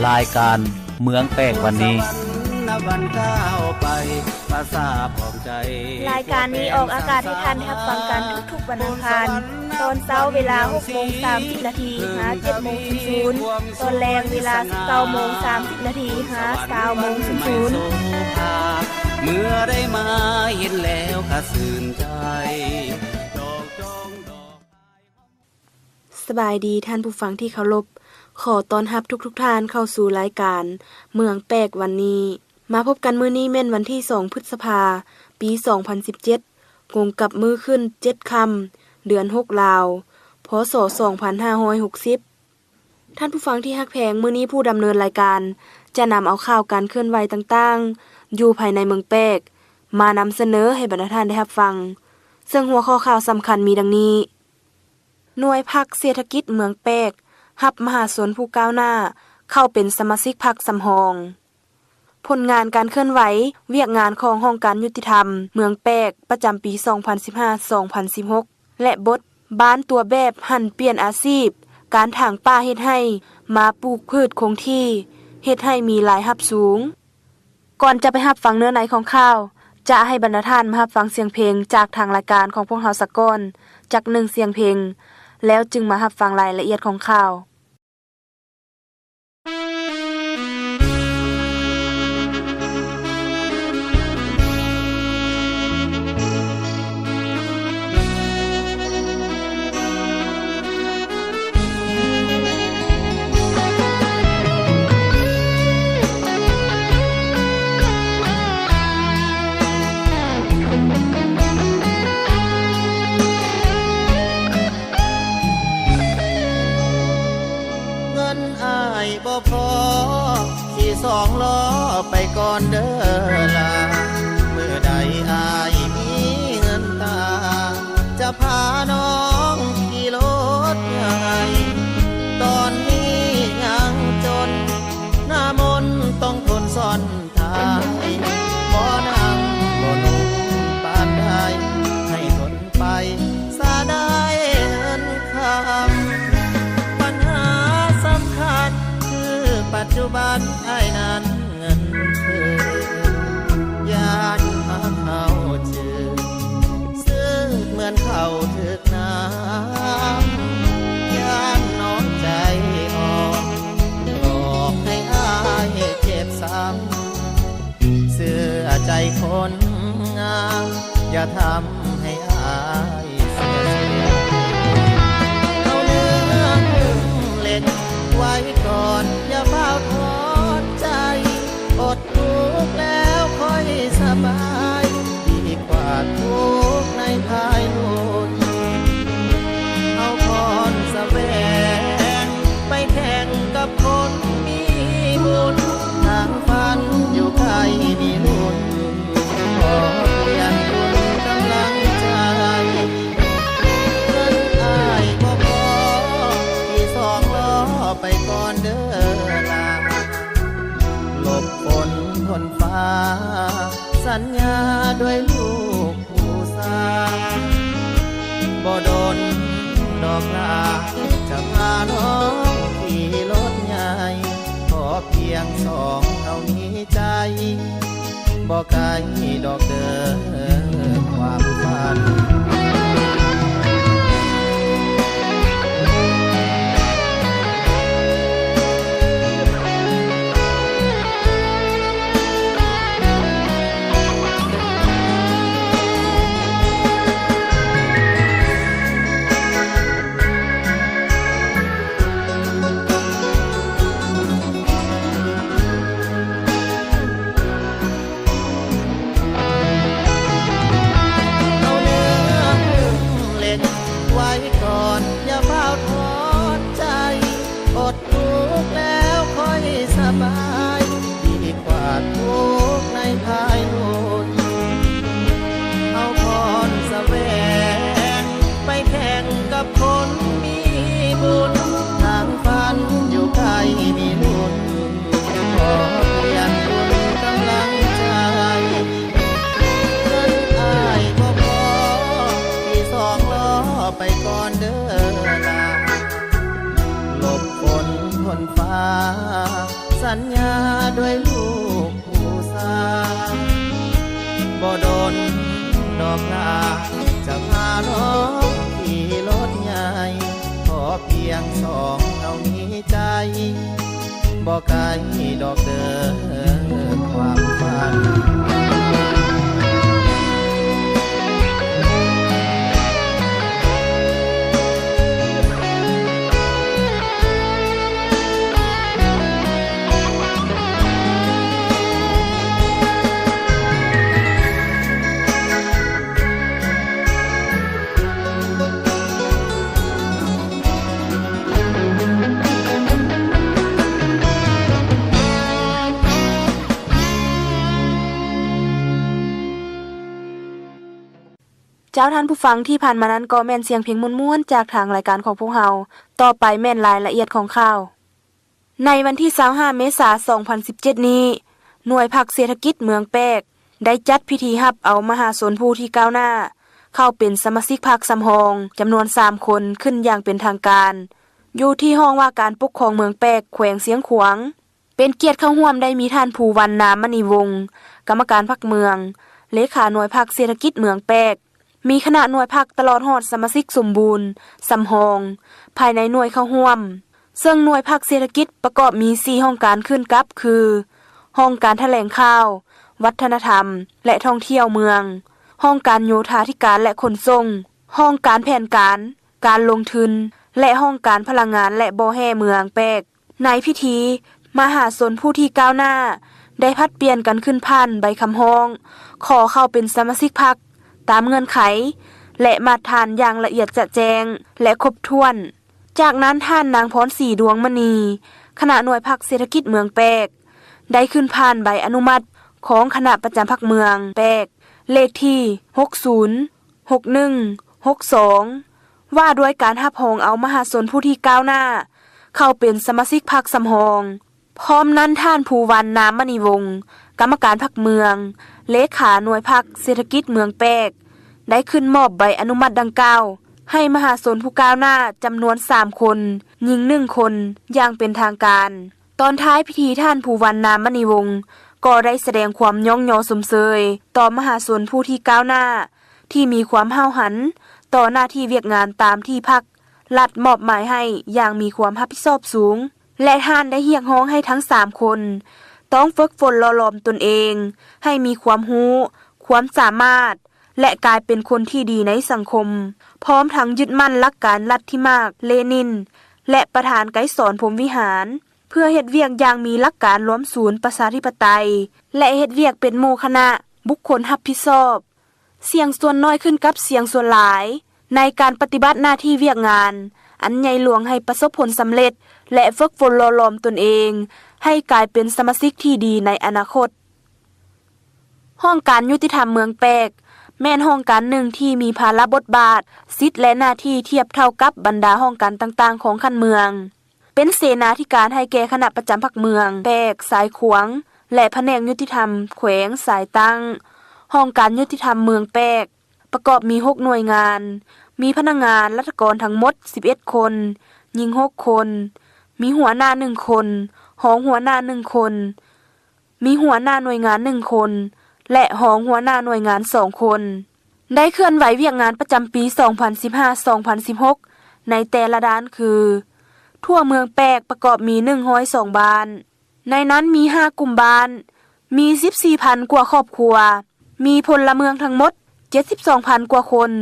ລາຍການເມືອງແປກວັນນີ້ ລາຍການນີ້ອອກອາກາດໃຫ້ທ່ານໄດ້ຮັບຟັງກັນທຸກໆວັນອັງຄານ ຕອນເຊົ້າເວລາຫົກໂມງສາມສິບນາທີ ຫາ ເຈັດໂມງສູນສູນ, ຕອນແລງເວລາສິບເກົ້າໂມງສາມສິບນາທີ ຫາ ຊາວໂມງສູນສູນ. ເມື່ອໄດ້ມາເຫັນແລ້ວກະຊື່ນໃຈ ດອກຈອງດອກ ສະບາຍດີທ່ານຜູ້ຟັງທີ່ເຄົາລົບ, ຂໍຕ້ອນຮັບທຸກໆທ່ານເຂົ້າສູ່ລາຍການເມືອງແປກວັນນີ້. ມາພົບກັນມື້ນີ້ແມ່ນວັນທີສອງ ພຶດສະພາ ປີສອງພັນສິບເຈັດ ກົງກັບມື້ຂຶ້ນເຈັດຄ່ຳ ເດືອນຫົກລາວ ພ.ສ. ສອງພັນຫ້າຮ້ອຍຫົກສິບ. ທ່ານຜູ້ຟັງທີ່ຮັກແພງ, ມື້ນີ້ຜູ້ດຳເນີນລາຍການຈະນຳເອົາຂ່າວການເຄື່ອນໄຫວຕ່າງໆ ຢູ່ພາຍໃນເມືອງແປກ ມານຳສະເໜີໃຫ້ບັນດາທ່ານໄດ້ຮັບຟັງ, ເຊິ່ງຫົວຂໍ້ຂ່າວສຳຄັນມີດັ່ງນີ້: ໜ່ວຍພັກເສດຖະກິດເມືອງແປກ ຮັບມະຫາຊົນຜູ້ກ້າວໜ້າເຂົ້າເປັນສະມາຊິກພັກສຳຮອງ. ຜົນງານການເຄື່ອນໄຫວວຽກງານຂອງຫ້ອງການຍຸຕິທຳເມືອງແປກ ປະຈຳປີສອງພັນສິບຫ້າ ສອງພັນສິບຫົກ ແລະ ບົດບ້ານຕົວແບບຫັນປ່ຽນອາຊີບການຖາງປ່າເຮັດໄຮ່ມາປູກພືດຄົງທີ່ ເຮັດໃຫ້ມີລາຍຮັບສູງ. ກ່ອນຈະໄປຮັບຟັງເນື້ອໃນຂອງຂ່າວ, ຈະໃຫ້ບັນດາທ່ານມາຮັບຟັງສຽງເພງຈາກທາງລາຍການຂອງພວກເຮົາສາກ່ອນ ຈັກໜຶ່ງສຽງເພງ, ແລ້ວຈຶ່ງມາຮັບຟັງລາຍລະອຽດຂອງຂ່າວ. ເງິນອ້າຍບໍ່ພໍ ຂີ່ສອງລໍ້ໄປກ່ອນເດີລາ. ມື້ໃດອ້າຍມີເງິນຕາ ຈະພານ້ອງຂີ່ລົດໃຫຍ່. ຕອນນີ້ຍັງຈົນ ໜ້າມົນຕ້ອງທົນຊ້ອນ ໄທ ບໍ່ນັ່ງບໍ່ນຸ່ງປານໃດ ໃຫ້ທົນໄປສາດາຍເງິນຄຳ. ບັນຫາສຳຄັນຄືປັດຈຸບັນອ້າຍນັ້ນເງິນເຟີ້ ຢ້ານຫາເຂົ້າຈື່ ຊື້ເໝືອນເຂົ້າຖືກ ນ້ຳ ຢ້ານນ້ອງໃຈອ່ອນ ຫຼອກໃຫ້ອ້າຍເຈັບຊ້ຳ. ເຊື່ອໃຈຄົນງາມ ຢ່າທຳໃຫ້ອ້າຍເສຍຊື່. ເອົາເນື້ອໜຶ່ງເຫຼັກໄວ້ກ່ອນ ຢ່າຟ້າວຖອນໃຈ ອົດ ທຸກແລ້ວຄ່ອຍສະບາຍ ດີກວ່າທຸກໃນພາຍລຸ້ນ. ເອົາພອນສະແຫວງໄປແຂ່ງກັບຄົນມີບຸນ ທາງຝັນຢູ່ໃກ້ມີລຸ້ນ ຂໍປ່ຽນທຶນກຳລັງໃຈ. ເງິນອ້າຍບໍ່ພໍ ຂີ່ສອງລໍ້ໄປກ່ອນເດີລາ. ຫຼົບຝົນພົ້ນຟ້າ ສັນຍາດ້ວຍລູກຜູ້ສາວ ບໍ່ດົນດອກຫຼ້າ ຈະພານ້ອງຂີ່ລົດໃຫຍ່ ຂໍພຽງສອງເຮົາມີໃຈ ບໍ່ໄກດອກເດີຄວາມຝັນ. ເອົາເນື້ອໜຶ່ງເຫຼັກໄວ້ກ່ອນ ຢ່າຟ້າວຖອນໃຈ ອົດທຸກແລ້ວຄ່ອຍສະບາຍ ດີກວ່າທຸກໃນພາຍລຸ້ນ. ເອົາພອນສະແຫວງໄປແຂ່ງກັບຄົນມີບຸນ ທາງຝັນຢູ່ໃກ້ມີລຸ້ນ ຂໍປ່ຽນທຶນກຳລັງໃຈ. ເງິນອ້າຍບໍ່ພໍ ຂີ່ສອງລໍ້ໄປກ່ອນເດີລາ. ຫຼົບຝົນພົ້ນຟ້າ ດົນດອກລາຈະພານ້ອງຂີ່ລົດໃຫຍ່ ພໍພຽງສອງເຮົາມີໃຈ ບໍ່ໄກດອກເດີຄວາມຝັນ. ເຈົ້າ ທ່ານຜູ້ຟັງ ທີ່ຜ່ານມານັ້ນກໍແມ່ນສຽງເພງມ່ວນໆ ຈາກທາງລາຍການຂອງພວກເຮົາ. ຕໍ່ໄປແມ່ນລາຍລະອຽດຂອງຂ່າວ. ໃນວັນທີຊາວຫ້າ ເມສາ ສອງພັນສິບເຈັດນີ້, ໜ່ວຍພັກເສດຖະກິດເມືອງແປກ ໄດ້ຈັດພິທີຮັບເອົາມະຫາຊົນຜູ້ທີ່ກ້າວໜ້າ ເຂົ້າເປັນສະມາຊິກພັກສຳຮອງ ຈຳນວນສາມຄົນ ຂຶ້ນຢ່າງເປັນທາງການ ຢູ່ທີ່ຫ້ອງວ່າການປົກຄອງເມືອງແປກ ແຂວງຊຽງຂວາງ. ເປັນກຽດເຂົ້າຮ່ວມໄດ້ມີທ່ານ ພູວັນ ນາມະນີວົງ ກຳມະການພັກເມືອງ, ເລຂາໜ່ວຍພັກເສດຖະກິດເມືອງແປກ, ມີຄະນະໜ່ວຍພັກຕະຫຼອດຮອດສະມາຊິກສົມບູນ, ສຳຮອງ ພາຍໃນໜ່ວຍເຂົ້າຮ່ວມ. ເຊິ່ງໜ່ວຍພັກເສດຖະກິດປະກອບມີສີ່ຫ້ອງການຂຶ້ນກັບຄື ຫ້ອງການຖະແຫຼງຂ່າວ, ວັດທະນະທຳ ແລະ ທ່ອງທ່ຽວເມືອງ, ຫ້ອງການໂຍທາທິການ ແລະ ຂົນສົ່ງ, ຫ້ອງການແຜນການ, ການລົງທຶນ ແລະ ຫ້ອງການພະລັງງານ ແລະ ບໍ່ແຮ່ເມືອງແປກ. ໃນພິທີ, ມະຫາຊົນຜູ້ທີ່ກ້າວໜ້າ ໄດ້ຜັດປ່ຽນກັນຂຶ້ນຜ່ານໃບຄຳຮ້ອງ ຂໍເຂົ້າເປັນສະມາຊິກພັກ ຕາມເງື່ອນໄຂ ແລະ ມາດຖານຢ່າງລະອຽດຈະແຈ້ງ ແລະ ຄົບຖ້ວນ. ຈາກນັ້ນ, ທ່ານ ນາງ ພອນສີ ດວງມະນີ ຄະນະໜ່ວຍພັກເສດຖະກິດເມືອງແປກ ໄດ້ຂຶ້ນຜ່ານໃບອະນຸມັດຂອງຄະນະປະຈຳພັກເມືອງແປກ ເລກທີ ຫົກສູນ ຫົກໜຶ່ງ ຫົກສອງ ວ່າດ້ວຍການຮັບຮອງເອົາມະຫາຊົນຜູ້ທີ່ກ້າວໜ້າ ເຂົ້າເປັນສະມາຊິກພັກສຳຮອງ. ພ້ອມນັ້ນ, ທ່ານ ພູວັນ ນາມະນີວົງ ກຳມະການພັກເມືອງ, ເລຂາໜ່ວຍພັກເສດຖະກິດເມືອງແປກ ໄດ້ຂຶ້ນມອບໃບອະນຸມັດດັ່ງກ່າວ ໃຫ້ມະຫາຊົນຜູ້ກ້າວໜ້າຈຳນວນສາມຄົນ, ຍິງໜຶ່ງຄົນ, ຢ່າງເປັນທາງການ. ຕອນທ້າຍພິທີ, ທ່ານ ພູວັນ ນາມະນີວົງ ກໍໄດ້ສະແດງຄວາມຍ້ອງຍໍຊົມເຊີຍຕໍ່ມະຫາຊົນຜູ້ທີ່ກ້າວໜ້າ ທີ່ມີຄວາມຫ້າວຫັນຕໍ່ໜ້າທີ່ວຽກງານຕາມທີ່ພັກລັດມອບໝາຍໃຫ້ຢ່າງມີຄວາມຮັບຜິດຊອບສູງ ແລະ ທ່ານໄດ້ຮຽກຮ້ອງໃຫ້ທັງສາມຄົນຕ້ອງຝຶກຝົນຫຼໍ່ຫຼອມຕົນເອງໃຫ້ມີຄວາມຮູ້, ຄວາມສາມາດ ແລະ ກາຍເປັນຄົນທີ່ດີໃນສັງຄົມ, ພ້ອມທັງຍຶດໝັ້ນຫຼັກການລັດທິມາກ ເລນິນ ແລະ ປະທານໄກສອນ ພົມວິຫານ ເພື່ອເຮັດວຽກຢ່າງມີຫຼັກການລວມສູນປະຊາທິປະໄຕ ແລະ ເຮັດວຽກເປັນໝູ່ຄະນະບຸກຄົນຮັບຜິດຊອບ. ສຽງສ່ວນໜ້ອຍຂຶ້ນກັບສຽງສ່ວນຫຼາຍ ໃນການປະຕິບັດໜ້າທີ່ວຽກງານອັນໃຫຍ່ຫຼວງໃຫ້ປະສົບຜົນສຳເລັດ ແລະ ຝຶກຝົນຫຼໍ່ຫຼອມຕົນເອງໃຫ້ກາຍເປັນສະມາຊິກທີ່ດີໃນອະນາຄົດ. ຫ້ອງການຍຸຕິທຳເມືອງແປກ ແມ່ນຫ້ອງການໜຶ່ງທີ່ມີພາລະບົດບາດ, ສິດ ແລະ ໜ້າທີ່ທຽບເທົ່າກັບບັນດາຫ້ອງການຕ່າງໆຂອງຂັ້ນເມືອງ. ເປັນເສນາທິການໃຫ້ແກ່ຄະນະປະຈຳພັກເມືອງແປກສາຍຂວາງ ແລະ ພະແນກຍຸຕິທຳແຂວງສາຍຕັ້ງ. ຫ້ອງການຍຸຕິທຳເມືອງແປກປະກອບມີຫົກໜ່ວຍງານ, ມີພະນັກງານລັດຖະກອນທັງໝົດສິບເອັດຄົນ, ຍິງຫົກຄົນ, ມີຫົວໜ້າໜຶ່ງຄົນ, ຮອງຫົວໜ້າໜຶ່ງຄົນ, ມີຫົວໜ້າໜ່ວຍງານໜຶ່ງຄົນ ແລະ ຮອງຫົວໜ້າໜ່ວຍງານສອງຄົນ. ໄດ້ເຄື່ອນໄຫວວຽກງານປະຈຳປີສອງພັນສິບຫ້າ ສອງພັນສິບຫົກ ໃນແຕ່ລະດ້ານຄື ທົ່ວເມືອງແປກປະກອບມີໜຶ່ງຮ້ອຍສອງບ້ານ, ໃນນັ້ນມີຫ້າກຸ່ມບ້ານ, ມີສິບສີ່ພັນກວ່າຄອບຄົວ, ມີພົນລະເມືອງທັງໝົດເຈັດສິບສອງພັນກວ່າຄົນ,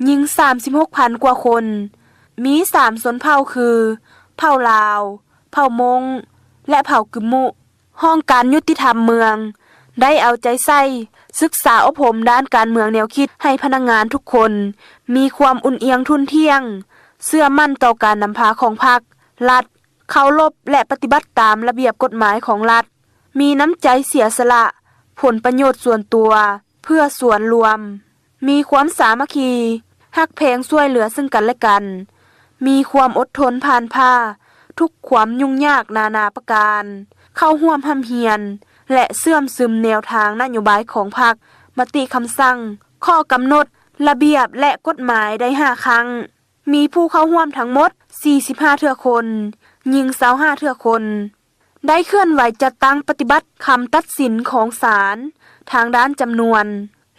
ຍິງສາມສິບຫົກພັນກວ່າຄົນ, ມີສາມຊົນເຜົ່າຄື ເຜົ່າລາວ, ເຜົ່າມົ້ງ ແລະ ເຜົ່າກຶມມຸ. ຫ້ອງການຍຸຕິທຳເມືອງໄດ້ເອົາໃຈໃສ່ສຶກສາອົບຮົມດ້ານການເມືອງແນວຄິດໃຫ້ພະນັກງານທຸກຄົນມີຄວາມອຸ່ນອຽງທຸ່ນທ່ຽງ, ເຊື່ອໝັ້ນຕໍ່ການນຳພາຂອງພັກ, ລັດ, ເຄົາລົບ ແລະ ປະຕິບັດຕາມລະບຽບກົດໝາຍຂອງລັດ, ມີນ້ຳໃຈເສຍສະຫຼະຜົນປະໂຫຍດສ່ວນຕົວເພື່ອສ່ວນລວມ. ມີຄວາມສາມັກຄີ, ຮັກແພງຊ່ວຍເຫຼືອເຊິ່ງກັນແລະກັນ, ມີຄວາມອົດທົນຜ່ານຜ່າທຸກຄວາມຫຍຸ້ງຍາກນານາປະການ, ເຂົ້າຮ່ວມຮ່ຳຮຽນ ແລະ ເຊື່ອມຊຶມແນວທາງນະໂຍບາຍຂອງພັກ, ມະຕິຄຳສັ່ງ, ຂໍ້ກຳນົດ, ລະບຽບ ແລະ ກົດໝາຍໄດ້ຫ້າຄັ້ງ, ມີຜູ້ເຂົ້າຮ່ວມທັງໝົດສີ່ສິບຫ້າເທື່ອຄົນ, ຍິງຊາວຫ້າເທື່ອຄົນ. ໄດ້ເຄື່ອນໄຫວຈັດຕັ້ງປະຕິບັດຄຳຕັດສິນຂອງສານທາງດ້ານຈຳນວນ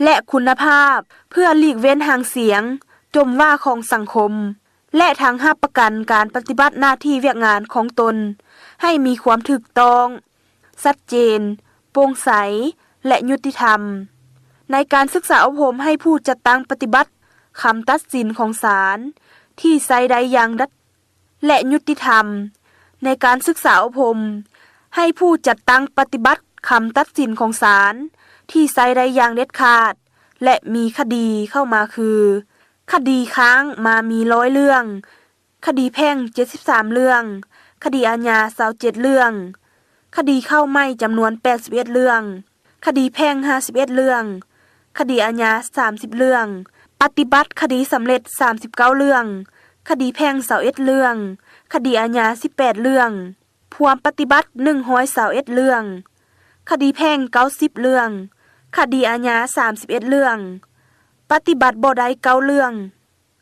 ແລະ ຄຸນນະພາບ ເພື່ອຫຼີກເວັ້ນຫາງສຽງຈົ່ມວ່າຂອງສັງຄົມ ແລະ ທັງຮັບປະກັນການປະຕິບັດໜ້າທີ່ວຽກງານຂອງຕົນໃຫ້ມີຄວາມຖືກຕ້ອງ, ຊັດເຈນ, ໂປ່ງໃສ ແລະ ຍຸຕິທຳ. ໃນການສຶກສາອົບຮົມໃຫ້ຜູ້ຈັດຕັ້ງປະຕິບັດຄຳຕັດສິນຂອງສານທີ່ໃຊ້ໄດ້ຢ່າງດັດ ແລະ ຍຸຕິທຳ. ໃນການສຶກສາອົບຮົມໃຫ້ຜູ້ຈັດຕັ້ງປະຕິບັດຄຳຕັດສິນຂອງສານທີ່ໃຊ້ໄດ້ຢ່າງເດັດຂາດ ແລະ ມີຄະດີເຂົ້າມາຄື ຄະດີຄ້າງມາມີຮ້ອຍເລື່ອງ, ຄະດີແພ່ງເຈັດສິບສາມເລື່ອງ, ຄະດີອາຍາຊາວເຈັດເລື່ອງ, ຄະດີເຂົ້າໃໝ່ຈຳນວນແປດສິບເອັດເລື່ອງ, ຄະດີແພ່ງຫ້າສິບເອັດເລື່ອງ, ຄະດີອາຍາສາມສິບເລື່ອງ, ປະຕິບັດຄະດີສຳເລັດສາມສິບເກົ້າເລື່ອງ, ຄະດີແພ່ງຊາວເອັດເລື່ອງ, ຄະດີອາຍາສິບແປດເລື່ອງ, ພວມປະຕິບັດໜຶ່ງຮ້ອຍຊາວເອັດເລື່ອງ, ຄະດີແພ່ງເກົ້າສິບເລື່ອງ, ຄະດີອາຍາສາມສິບເອັດເລື່ອງ, ປະຕິບັດບໍ່ໄດ້ເກົ້າເລື່ອງ.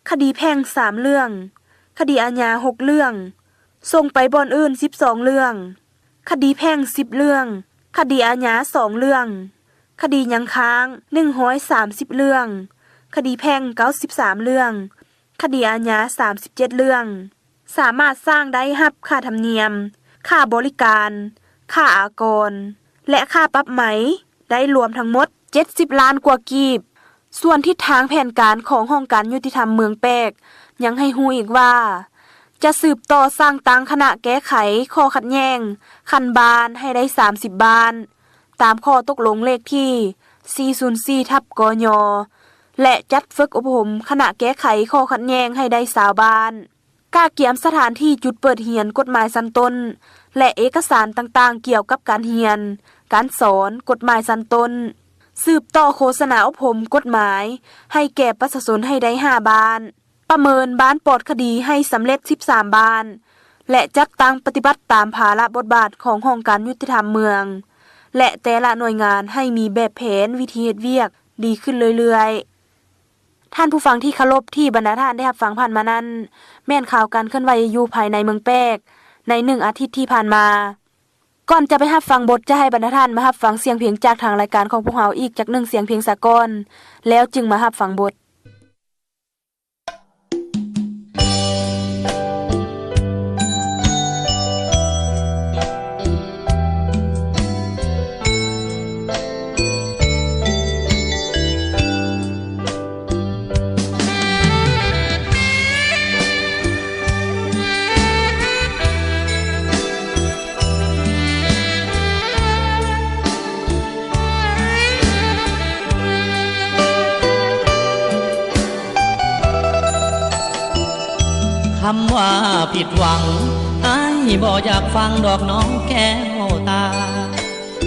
ຄະດີແພ່ງສາມເລື່ອງ, ຄະດີອາຍາຫົກເລື່ອງ, ສົ່ງໄປບ່ອນອື່ນສິບສອງເລື່ອງ, ຄະດີແພ່ງສິບເລື່ອງ, ຄະດີອາຍາສອງເລື່ອງ, ຄະດີຍັງຄ້າງໜຶ່ງຮ້ອຍສາມສິບເລື່ອງ, ຄະດີແພ່ງເກົ້າສິບສາມເລື່ອງ, ຄະດີອາຍາສາມສິບເຈັດເລື່ອງ. ສາມາດສ້າງໄດ້ຮັບຄ່າທຳນຽມ, ຄ່າບໍລິການ, ຄ່າອາກອນ ແລະ ຄ່າປັບໃໝ ໄດ້ລວມທັງໝົດເຈັດສິບລ້ານກວ່າກີບ. ສ່ວນທິດທາງແຜນການຂອງຫ້ອງການຍຸຕິທຳເມືອງແປກ ຍັງໃຫ້ຮູ້ອີກວ່າ ຈະສືບຕໍ່ສ້າງຕັ້ງຄະນະແກ້ໄຂຂໍ້ຂັດແຍ່ງຂັ້ນບ້ານໃຫ້ໄດ້ສາມສິບບ້ານ ຕາມຂໍ້ຕົກລົງເລກທີສີ່ສູນສີ່ທັບ ກຍ ແລະ ຈັດຝຶກອົບຮົມຄະນະແກ້ໄຂຂໍ້ຂັດແຍ່ງໃຫ້ໄດ້ຊາວບ້ານ. ກະກຽມສະຖານທີ່ຈຸດເປີດຮຽນກົດໝາຍຊັ້ນຕົ້ນ ແລະ ເອກະສານຕ່າງໆກ່ຽວກັບການຮຽນ, ການສອນ, ກົດໝາຍຊັ້ນຕົ້ນ, ສືບຕໍ່ໂຄສະນາອົບຮົມກົດໝາຍໃຫ້ແກ່ປະຊາຊົນໃຫ້ໄດ້ຫ້າບ້ານ, ປະເມີນບ້ານປອດຄະດີໃຫ້ສຳເລັດສິບສາມບ້ານ ແລະ ຈັດຕັ້ງປະຕິບັດຕາມພາລະບົດບາດຂອງຫ້ອງການຍຸຕິທຳເມືອງ ແລະ ແຕ່ລະໜ່ວຍງານໃຫ້ມີແບບແຜນວິທີເຮັດວຽກດີຂຶ້ນເລື້ອຍໆ. ທ່ານຜູ້ຟັງທີ່ເຄົາລົບ, ທີ່ບັນດາທ່ານໄດ້ຮັບຟັງຜ່ານມານັ້ນ ແມ່ນຂ່າວການເຄື່ອນໄຫວຢູ່ພາຍໃນເມືອງແປກໃນໜຶ່ງອາທິດທີ່ຜ່ານມາ. ກ່ອນຈະໄປຮັບຟັງບົດ, ຈະໃຫ້ບັນດາທ່ານມາຮັບຟັງສຽງເພງຈາກທາງລາຍການຂອງພວກເຮົາອີກຈັກໜຶ່ງສຽງເພງສາກ່ອນ, ແລ້ວຈຶ່ງມາຮັບຟັງບົດ. ຄຳວ່າຜິດຫວັງ ອ້າຍບໍ່ຢາກຟັງດອກນ້ອງແກ້ວຕາ.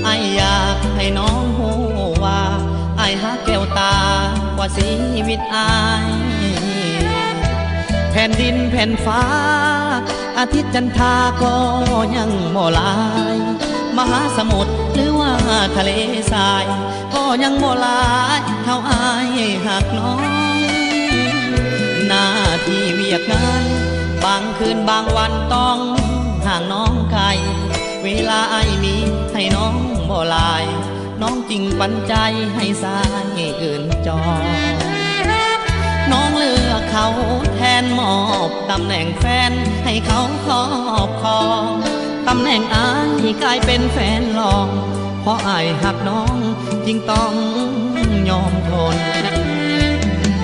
ອ້າຍຢາກໃຫ້ນ້ອງຮູ້ວ່າ ອ້າຍຮັກແກ້ວຕາກວ່າຊີວິດອ້າຍ. ແຜ່ນດິນແຜ່ນຟ້າ ອາທິດຈັນທາກໍຍັງບໍ່ລາຍ, ມະຫາສະໝຸດ ຫຼືວ່າທະເລຊາຍ ກໍຍັງບໍ່ລາຍເທົ່າອ້າຍຮັກນ້ອງ. ໜ້າທີ່ວຽກງານ ບາງຄືນບາງວັນຕ້ອງຫ່າງນ້ອງໄກ, ເວລາອ້າຍມີໃຫ້ນ້ອງບໍ່ຫຼາຍ, ນ້ອງຈຶ່ງປັນໃຈໃຫ້ຊາຍອື່ນຈອງ. ນ້ອງເລືອກເຂົາແທນ ມອບຕຳແໜ່ງແຟນໃຫ້ເຂົາຄອບຄອງ, ຕຳແໜ່ງອ້າຍກາຍເປັນແຟນລອງ. ເພາະອ້າຍຮັກນ້ອງຈຶ່ງຕ້ອງຍອມທົນ.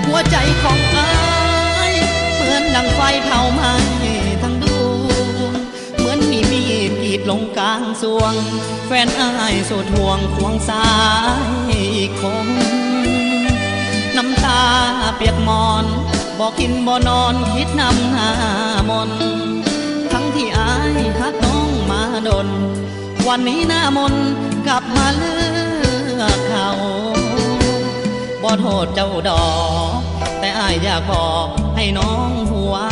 ຫົວໃຈຂອງອ້າຍເໝືອນດັ່ງໄຟເຜົາໄໝ້ທັງດວງ, ເໝືອນມີມີດກຣີດລົງກາງສວງ, ແຟນອ້າຍໂສດຫ່ວງຄວາງສາຍຄົມ. ນ້ຳຕາປຽກໝອນ ບໍ່ກິນບໍ່ນອນ ຄິດນຳໜ້າມົນ, ທັງທີ່ອ້າຍຮັກນ້ອງມາດົນ. ວັນນີ້ໜ້າມົນກັບມາເລືອກເຂົາ, ບໍ່ໂທດເຈົ້າດອກ ແຕ່ອ້າຍຢາກບອກໃຫ້ນ້ອງຮູ້ໄວ້,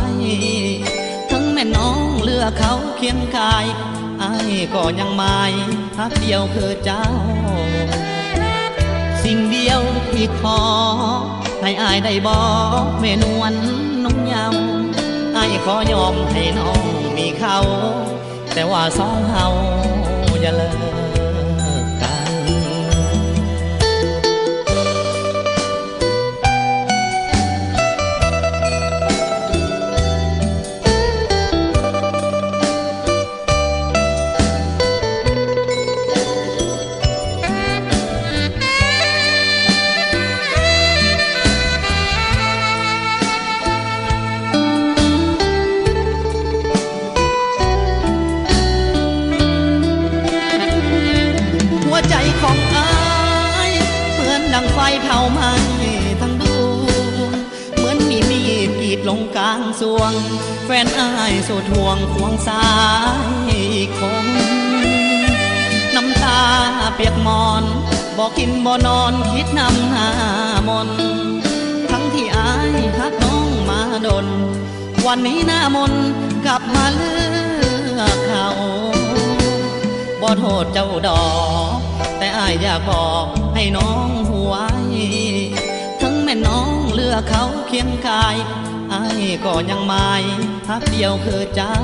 ເຖິງແມ່ນນ້ອງເລືອກເຂົາຄຽງກາຍ, ອ້າຍກໍຍັງໝາຍຮັກດຽວຄືເຈົ້າ. ສິ່ງດຽວທີ່ຂໍ ໃຫ້ອ້າຍໄດ້ບອກແມ່ນວນນົງເຍົາ, ອ້າຍຂໍຍອມໃຫ້ນ້ອງມີເຂົາ. ແຕ່ວ່າສອງເຮົາຢ່າເລີກກັນ. ສວງ ແຟນອ້າຍສຸດຫ່ວງຄວງສາຍຄົງ ນ້ຳຕາປຽກໝອນ ບໍ່ກິນບໍ່ນອນຄິດນຳໜ້າມົນ ທັງທີ່ອ້າຍຮັກນ້ອງມາດົນ ວັນນີ້ໜ້າມົນກັບມາເລືອກເຂົາ ບໍ່ໂທດເຈົ້າດອກ ແຕ່ອ້າຍຢາກບອກໃຫ້ນ້ອງຮູ້ໄວ້ ເຖິງແມ່ນນ້ອງເລືອກເຂົາຄຽງກາຍ ອ້າຍກໍຍັງໝາຍຮັກດຽວຄືເຈົ້າ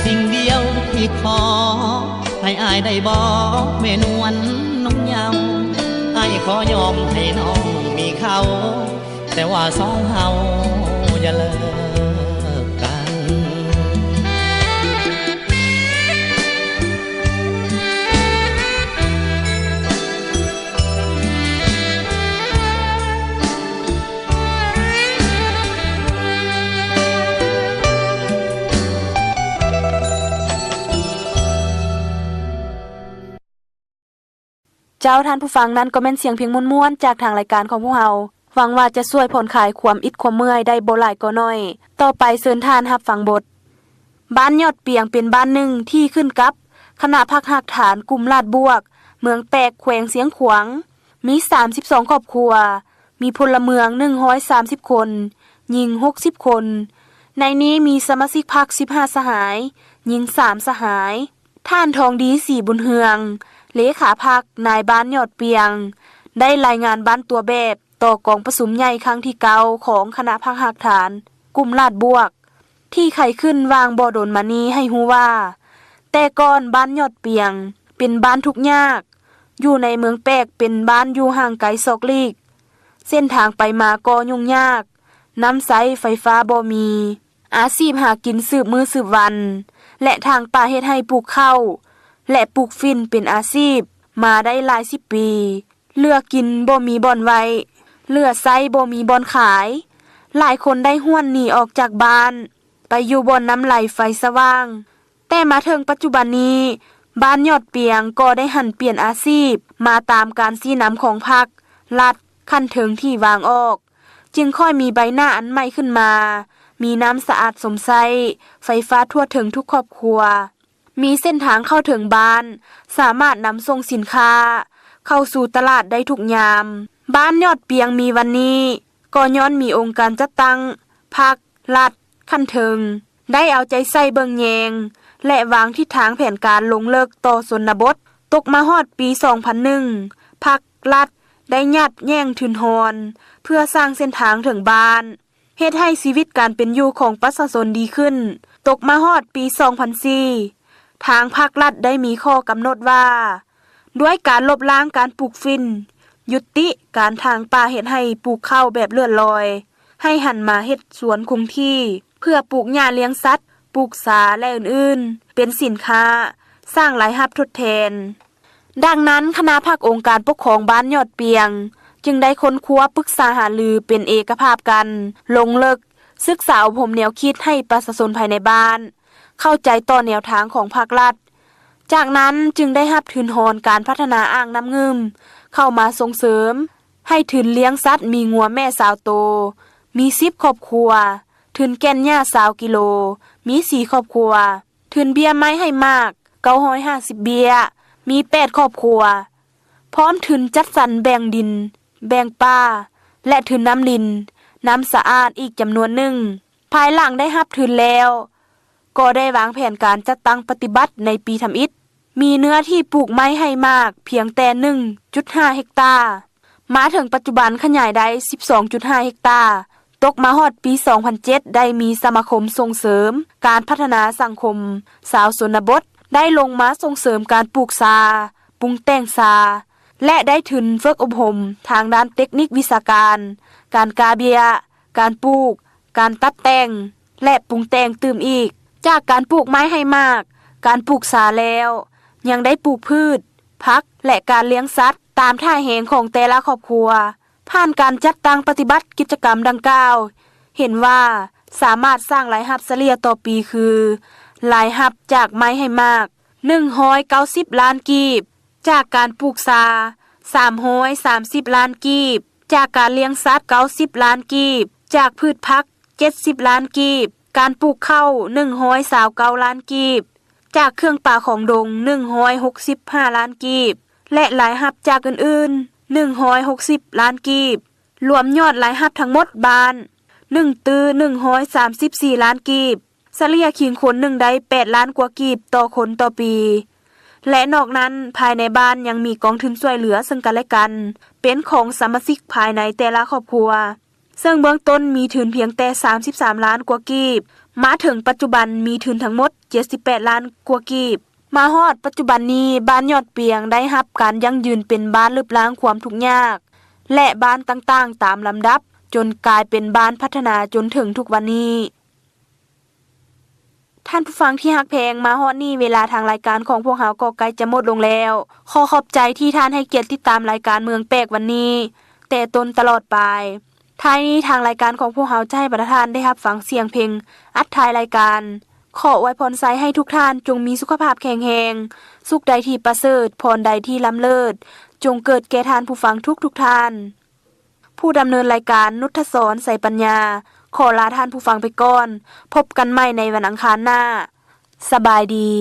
ສິ່ງດຽວທີ່ຂໍ ໃຫ້ອ້າຍໄດ້ບອກແມ່ນວນນົງເຍົາ ອ້າຍຂໍຍອມໃຫ້ນ້ອງມີເຂົາ ແຕ່ວ່າສອງເຮົາຢ່າເລີກກັນ. ເຈົ້າ ທ່ານຜູ້ຟັງ, ນັ້ນກໍແມ່ນສຽງເພງມ່ວນໆ ຈາກທາງລາຍການຂອງພວກເຮົາ. ຫວັງວ່າຈະຊ່ວຍຜ່ອນຄາຍຄວາມອິດຄວາມເມື່ອຍໄດ້ບໍ່ຫຼາຍກໍໜ້ອຍ. ຕໍ່ໄປເຊີນທ່ານຮັບຟັງບົດ ບ້ານຍອດປຽງເປັນບ້ານໜຶ່ງທີ່ຂຶ້ນກັບຄະນະພັກຮາກຖານກຸ່ມລາດບວກ ເມືອງແປກ ແຂວງຊຽງຂວາງ ມີສາມສິບສອງຄອບຄົວ ມີພົນລະເມືອງໜຶ່ງຮ້ອຍສາມສິບຄົນ, ຍິງຫົກສິບຄົນ. ໃນນີ້ມີສະມາຊິກພັກສິບຫ້າສະຫາຍ, ຍິງສາມສະຫາຍ. ທ່ານ ທອງດີ ສີບຸນເຮືອງ ເລຂາພັກ ນາຍບ້ານຍອດປຽງ ໄດ້ລາຍງານບ້ານຕົວແບບຕໍ່ກອງປະຊຸມໃຫຍ່ຄັ້ງທີເກົ້າຂອງຄະນະພັກຮາກຖານກຸ່ມລາດບວກ ທີ່ໄຂຂຶ້ນຫວ່າງບໍ່ດົນມານີ້ໃຫ້ຮູ້ວ່າ ແຕ່ກ່ອນບ້ານຍອດປຽງເປັນບ້ານທຸກຍາກ, ຢູ່ໃນເມືອງແປກເປັນບ້ານຢູ່ຫ່າງໄກສອກຫຼີກ, ເສັ້ນທາງໄປມາກໍຫຍຸ້ງຍາກ, ນ້ຳໃຊ້ໄຟຟ້າບໍ່ມີ, ອາຊີບຫາກິນສືບມື້ສືບວັນ ແລະ ຖາງປ່າເຮັດໄຮ່ປູກເຂົ້າ ແລະ ປູກຝິ່ນເປັນອາຊີບມາໄດ້ຫຼາຍສິບປີ. ເຫຼືອກິນບໍ່ມີບ່ອນໄວ້, ເຫຼືອໃຊ້ບໍ່ມີບ່ອນຂາຍ. ຫຼາຍຄົນໄດ້ຫ້ວນໜີອອກຈາກບ້ານ ໄປຢູ່ບ່ອນນ້ຳໄຫຼໄຟສະຫວ່າງ. ແຕ່ມາເຖິງປັດຈຸບັນນີ້, ບ້ານຍອດປຽງກໍໄດ້ຫັນປ່ຽນອາຊີບມາຕາມການຊີ້ນຳຂອງພັກ, ລັດ, ຂັ້ນເທິງທີ່ວາງອອກ, ຈຶ່ງຄ່ອຍມີໃບໜ້າອັນໃໝ່ຂຶ້ນມາ, ມີນ້ຳສະອາດຊົມໃຊ້, ໄຟຟ້າທົ່ວເຖິງທຸກຄອບຄົວ. ມີເສັ້ນທາງເຂົ້າເຖິງບ້ານ, ສາມາດນຳສົ່ງສິນຄ້າເຂົ້າສູ່ຕະຫຼາດໄດ້ທຸກຍາມ. ບ້ານຍອດປຽງມີວັນນີ້ ກໍຍ້ອນມີອົງການຈັດຕັ້ງ, ພັກ, ລັດ, ຂັ້ນເທິງ ໄດ້ເອົາໃຈໃສ່ເບິ່ງແຍງ ແລະ ວາງທິດທາງແຜນການລົງເລິກຕໍ່ຊົນນະບົດ. ຕົກມາຮອດປີສອງພັນໜຶ່ງ ພັກ, ລັດ ໄດ້ຍາດແຍ່ງທຶນຮອນ ເພື່ອສ້າງເສັ້ນທາງເຖິງບ້ານ. ເຮັດໃຫ້ຊີວິດການເປັນຢູ່ຂອງປະຊາຊົນດີຂຶ້ນ. ຕົກມາຮອດປີສອງພັນສີ່ ທາງພາກລັດໄດ້ມີຂໍ້ກຳນົດວ່າ ດ້ວຍການລົບລ້າງການປູກຝິ່ນ, ຍຸດຕິການຖາງປ່າເຮັດໄຮ່ປູກເຂົ້າແບບເລື່ອນລອຍ, ໃຫ້ຫັນມາເຮັດສວນຄົງທີ່ ເພື່ອປູກຫຍ້າລ້ຽງສັດ, ປູກຊາ ແລະ ອື່ນໆ ເປັນສິນຄ້າ, ສ້າງລາຍຮັບທົດແທນ. ດັ່ງນັ້ນ, ຄະນະພັກອົງການປົກຄອງບ້ານຍອດປຽງ ຈຶ່ງໄດ້ຄົ້ນຄວ້າປຶກສາຫາລືເປັນເອກະພາບກັນ ລົງເລິກສຶກສາອົບຮົມແນວຄິດໃຫ້ປະຊາຊົນພາຍໃນບ້ານ ເຂົ້າໃຈຕໍ່ແນວທາງຂອງພາກລັດ. ຈາກນັ້ນຈຶ່ງໄດ້ຮັບທຶນຮອນການພັດທະນາອ່າງນ້ຳງື່ມເຂົ້າມາສົ່ງເສີມ, ໃຫ້ທຶນລ້ຽງສັດມີງົວແມ່ຊາວໂຕ ມີສິບຄອບຄົວ, ທຶນແກ່ນຫຍ້າຊາວກິໂລ ມີສີ່ຄອບຄົວ. ທຶນເບ້ຍໄມ້ໃຫ້ໝາກ ເກົ້າຮ້ອຍຫ້າສິບເບ້ຍ ມີແປດຄອບຄົວ, ພ້ອມທຶນຈັດສັນແບ່ງດິນ, ແບ່ງປ່າ ແລະ ທຶນນ້ຳລິນ, ນ້ຳສະອາດອີກຈຳນວນໜຶ່ງ. ພາຍຫຼັງໄດ້ຮັບທຶນແລ້ວ, ກໍໄດ້ວາງແຜນການຈັດຕັ້ງປະຕິບັດໃນປີທຳອິດ. ມີເນື້ອທີ່ປູກໄມ້ໃຫ້ໝາກພຽງແຕ່ໜຶ່ງຈຸດຫ້າເຮັກຕາ. ມາເຖິງປັດຈຸບັນຂະຫຍາຍໄດ້ສິບສອງຈຸດຫ້າເຮັກຕາ. ຕົກມາຮອດປີສອງພັນເຈັດ ໄດ້ມີສະມາຄົມສົ່ງເສີມການພັດທະນາສັງຄົມຊາວຊົນນະບົດ ໄດ້ລົງມາສົ່ງເສີມການປູກຊາ, ປຸງແຕ່ງຊາ ແລະ ໄດ້ທຶນຝຶກອົບຮົມທາງດ້ານເຕັກນິກວິຊາການ, ການກ້າເບ້ຍ, ການປູກ, ການຕັດແຕ່ງ ແລະ ປຸງແຕ່ງຕື່ມອີກ. ຈາກການປູກໄມ້ໃຫ້ໝາກ, ການປູກຊາແລ້ວ, ຍັງໄດ້ປູກພືດ, ຜັກ ແລະ ການລ້ຽງສັດຕາມທ່າແຮງຂອງແຕ່ລະຄອບຄົວ. ຜ່ານການຈັດຕັ້ງປະຕິບັດກິດຈະກຳດັ່ງກ່າວ, ເຫັນວ່າສາມາດສ້າງລາຍຮັບສະເລ່ຍຕໍ່ປີຄື ລາຍຮັບຈາກໄມ້ໃຫ້ໝາກ ໜຶ່ງຮ້ອຍເກົ້າສິບລ້ານກີບ, ຈາກການປູກຊາ ສາມຮ້ອຍສາມສິບລ້ານກີບ, ຈາກການລ້ຽງສັດ ເກົ້າສິບລ້ານກີບ, ຈາກພືດຜັກ ເຈັດສິບລ້ານກີບ, ການປູກເຂົ້າ ໜຶ່ງຮ້ອຍຊາວເກົ້າລ້ານກີບ, ຈາກເຄື່ອງປ່າຂອງດົງ ໜຶ່ງຮ້ອຍຫົກສິບຫ້າລ້ານກີບ ແລະ ລາຍຮັບຈາກອື່ນໆ ໜຶ່ງຮ້ອຍຫົກສິບລ້ານກີບ. ລວມຍອດລາຍຮັບທັງໝົດບ້ານ ໜຶ່ງຕື້ ໜຶ່ງຮ້ອຍສາມສິບສີ່ລ້ານກີບ, ສະເລ່ຍຄີງຄົນໜຶ່ງໄດ້ ແປດລ້ານກວ່າກີບຕໍ່ຄົນຕໍ່ປີ ແລະ ນອກນັ້ນ ພາຍໃນບ້ານຍັງມີກອງທຶນຊ່ວຍເຫຼືອເຊິ່ງກັນແລະກັນ ເປັນຂອງສະມາຊິກພາຍໃນແຕ່ລະຄອບຄົວ ເຊິ່ງເບື້ອງຕົ້ນມີທຶນພຽງແຕ່ ສາມສິບສາມລ້ານກວ່າກີບ, ມາເຖິງປັດຈຸບັນມີທຶນທັງໝົດ ເຈັດສິບແປດລ້ານກວ່າກີບ. ມາຮອດປັດຈຸບັນນີ້ ບ້ານຍອດປຽງໄດ້ຮັບການຢັ້ງຢືນເປັນບ້ານລຶບລ້າງຄວາມທຸກຍາກ ແລະ ບ້ານຕ່າງໆຕາມລຳດັບ ຈົນກາຍເປັນບ້ານພັດທະນາຈົນເຖິງທຸກວັນນີ້. ທ່ານຜູ້ຟັງທີ່ຮັກແພງ, ມາຮອດນີ້ເວລາທາງລາຍການຂອງພວກເຮົາກໍໃກ້ຈະໝົດລົງແລ້ວ. ຂໍຂອບໃຈທີ່ທ່ານໃຫ້ກຽດຕິດຕາມລາຍການເມືອງແປກວັນນີ້ ແຕ່ຕົ້ນຕະຫຼອດປາຍ. ທ້າຍນີ້ທາງລາຍການຂອງພວກເຮົາຈະໃຫ້ບັນດາທ່ານໄດ້ຮັບຟັງສຽງເພງອັດທ້າຍລາຍການ. ຂໍອວຍພອນໄຊໃຫ້ທຸກທ່ານຈົ່ງມີສຸຂະພາບແຂງແຮງ, ສຸກໃດທີ່ປະເສີດ, ພອນໃດທີ່ລ້ຳເລີດ, ຈົ່ງເກີດແກ່ທ່ານຜູ້ຟັງທຸກໆທ່ານ. ຜູ້ດຳເນີນລາຍການ ນຸດທະສອນ ໄຊປັນຍາ ຂໍລາທ່ານຜູ້ຟັງໄປກ່ອນ. ພົບກັນໃໝ່ໃນວັນອັງຄານໜ້າ. ສະບາຍດີ.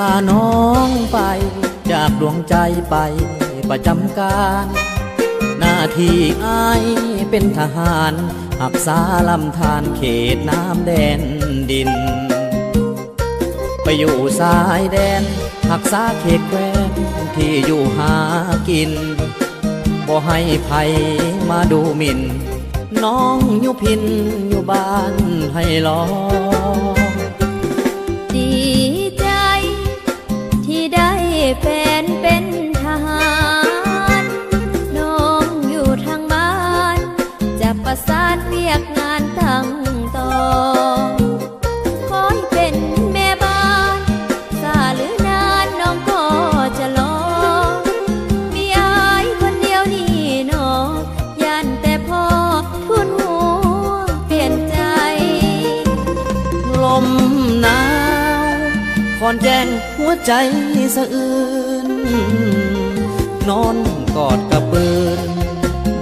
ພານ້ອງໄປ ຈາກດວງໃຈໄປປະຈຳການ ໜ້າທີ່ອ້າຍເປັນທະຫານ ຮັກສາລຳທານເຂດນ້ຳແດນດິນ ໄປຢູ່ຊາຍແດນ ຮັກສາເຂດແຄວ້ນທີ່ຢູ່ຫາກິນ ບໍ່ໃຫ້ໃຜມາດູໝິ່ນ ນ້ອງຢູ່ພິ່ນຢູ່ບ້ານໃຫ້ລອງ. ດີໃຈທີ່ໄດ້ແຟນເປັນທະຫານ ນ້ອງຢູ່ທາງບ້ານ ຈະປະສານວຽກງານຕັ້ງຕ້ອງ ຄອຍເປັນແມ່ບ້ານ ຊາຫຼືນານນ້ອງກໍຈະລອງ ມີອ້າຍຄົນດຽວນີ້ໜໍ ຢ້ານແຕ່ພໍ່ທຸ່ນຫົວປ່ຽນໃຈ. ລົມໜາວຄອນແຈ້ງຫົວໃຈສະອື່ນ ນອນກອດກະປືນ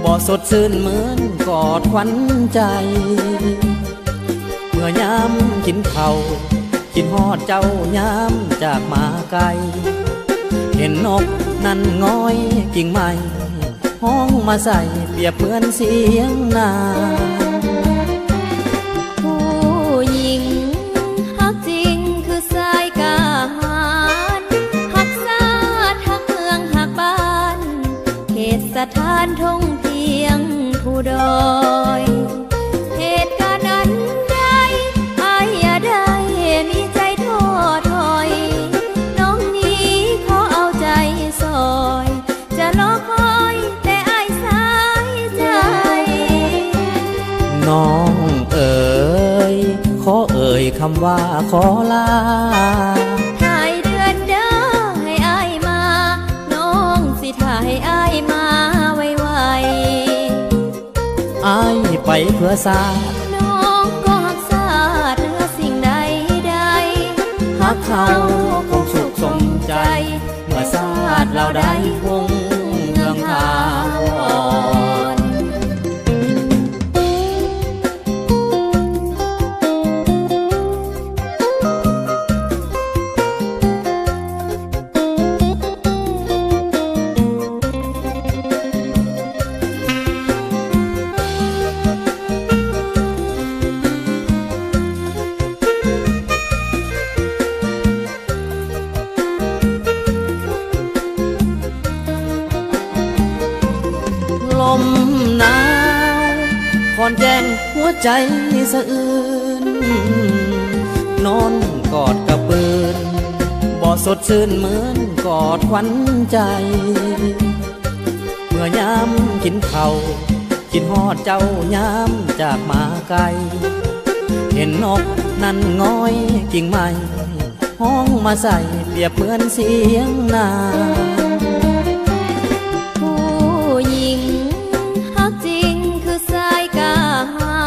ບໍ່ສົດຊື່ນເໝືອນກອດຂວັນໃຈ. ເມື່ອຍາມກິນເຂົ້າ ຄິດຮອດເຈົ້າຍາມຈາກມາໄກ ເຫັນນົກນັ້ນງອຍກິ່ງໄມ້ ຮ້ອງມາໃສ່ປຽບເໝືອນສຽງນາ. ຜູ້ຍິງຮັກຈິງຄືຊາຍກ້າຫານ ຮັກຊາດຮັກເມືອງຮັກບ້ານ ເຂດສະຖານທົ່ງພຽງພູດອຍ ເຫດການອັນໃດ ອ້າຍຢ່າໄດ້ມີໃຈທໍ້ຖອຍ ນ້ອງນີ້ຂໍເອົາໃຈຊ່ອຍ ຈະລໍຄອຍແຕ່ອ້າຍສາຍໃຈ. ນ້ອງເອີຍ ຂໍເອີຍຄຳວ່າຂໍລາ ທ້າຍເດືອນເດີໃຫ້ອ້າຍມາ ນ້ອງຊິຖ້າໃຫ້ອ້າຍມາໄວໆ ອ້າຍໄປເພື່ອຊາດ ນ້ອງກໍຮັກຊາດເໜືອສິ່ງໃດໆ ຮັກເຮົາຄົງສຸກສົມໃຈ ເມື່ອຊາດລາວໄດ້ຮຸ່ງເຮືອງຖາວອນ. ລົມໜາວຄອນແຈ້ງຫົວໃຈສະອື່ນ ນອນກອດກະປືນ ບໍ່ສົດຊື່ນເໝືອນກອດຂວັນໃຈ. ເມື່ອຍາມກິນເຂົ້າ ຄິດຮອດເຈົ້າຍາມຈາກມາໄກ ເຫັນນົກນັ້ນງອຍກິ່ງໄມ້ ຮ້ອງມາໃສ່ປຽບເໝືອນສຽງນາ. ຜູ້ຍິງຮັກຈິງຄືຊາຍກ້າຫາ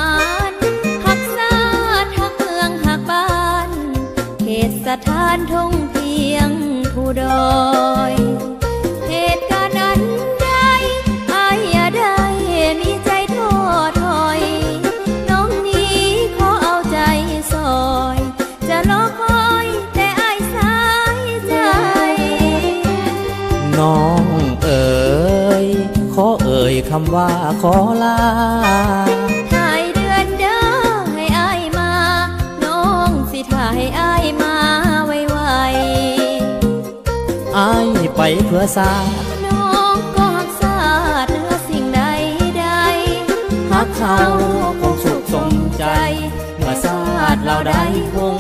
ນ ຮັກຊາດຮັກເມືອງຮັກບ້ານ ເຂດສະຖານທົ່ງພຽງພູດອຍ ເຫດການອັນໃດ ອ້າຍຢ່າໄດ້ມີໃຈທໍ້ຖອຍ ນ້ອງນີ້ຂໍເອົາໃຈຊ່ອຍ ຈະລໍຄອຍແຕ່ອ້າຍສາຍໃຈ. ນ້ອງເອີຍ ຂໍເອີຍຄຳວ່າຂໍລາ ທ້າຍເດືອນເດີໃຫ້ອ້າຍມາ ນ້ອງຊິຖ້າໃຫ້ອ້າຍມາໄວໆ. ອ້າຍໄປເພື່ອຊາດ ນ້ອງກໍຮັກຊາດເໜືອສິ່ງໃດໆ ຮັກເຮົາຄົງສຸກສົມໃຈ ເມື່ອຊາດລາວໄດ້ຮຸ່ງ